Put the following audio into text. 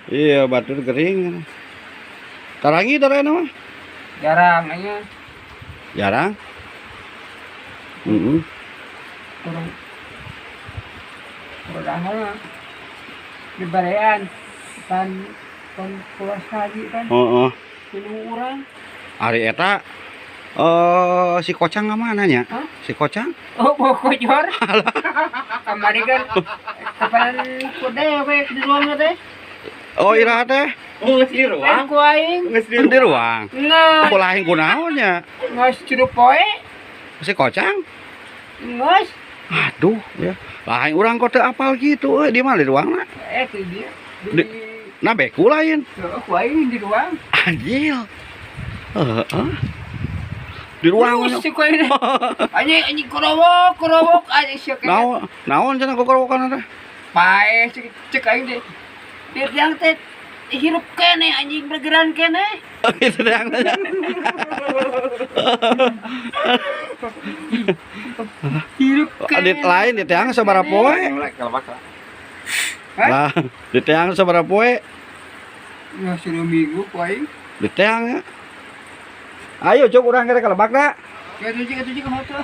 Iya, batur gering. Tarangi tara mah. Jarang aja. Jarang. Heeh. Kurang kurang mah. Di barean pan pan puas haji kan. Heeh. Minum urang. Ari eta eh si Kocang ka mana nya? Hah? Si Kocang? Oh, bokojor. Kamari kan kapan ku dewek di ruang teh. Oh, iraha teh? Oh, geus di ruang. Kan ku aing. Geus di Di ruang. Nggak, Aku lain kunaon nya? Nggak curup poe. Si Kocang? Nggak. Aduh, ya. Lain urang kok teu apal gitu euy, di mana di ruangna? Eh, itu dia. Di, Nah, beku lain. Oh, ku aing di ruang. Anjir. Heeh. Di ruang. Terus si ku aing. Anjing, anjing korowok, korowok anjing sia kayak. Naon, naon cenah kokorowokan teh? Pae cek cek aing deh. Di tiang teh hirup kene anjing bergeran kene. Itu yang tanya. Hirup Di lain di tiang sabaraha poe? Kalau Hah? Lah, di tiang sabaraha poe? Nggak suruh minggu ku aing. Di tiang ya. Ayo cuk urang kere ka lebakna. Kayak tuh cek tuh cek tuh.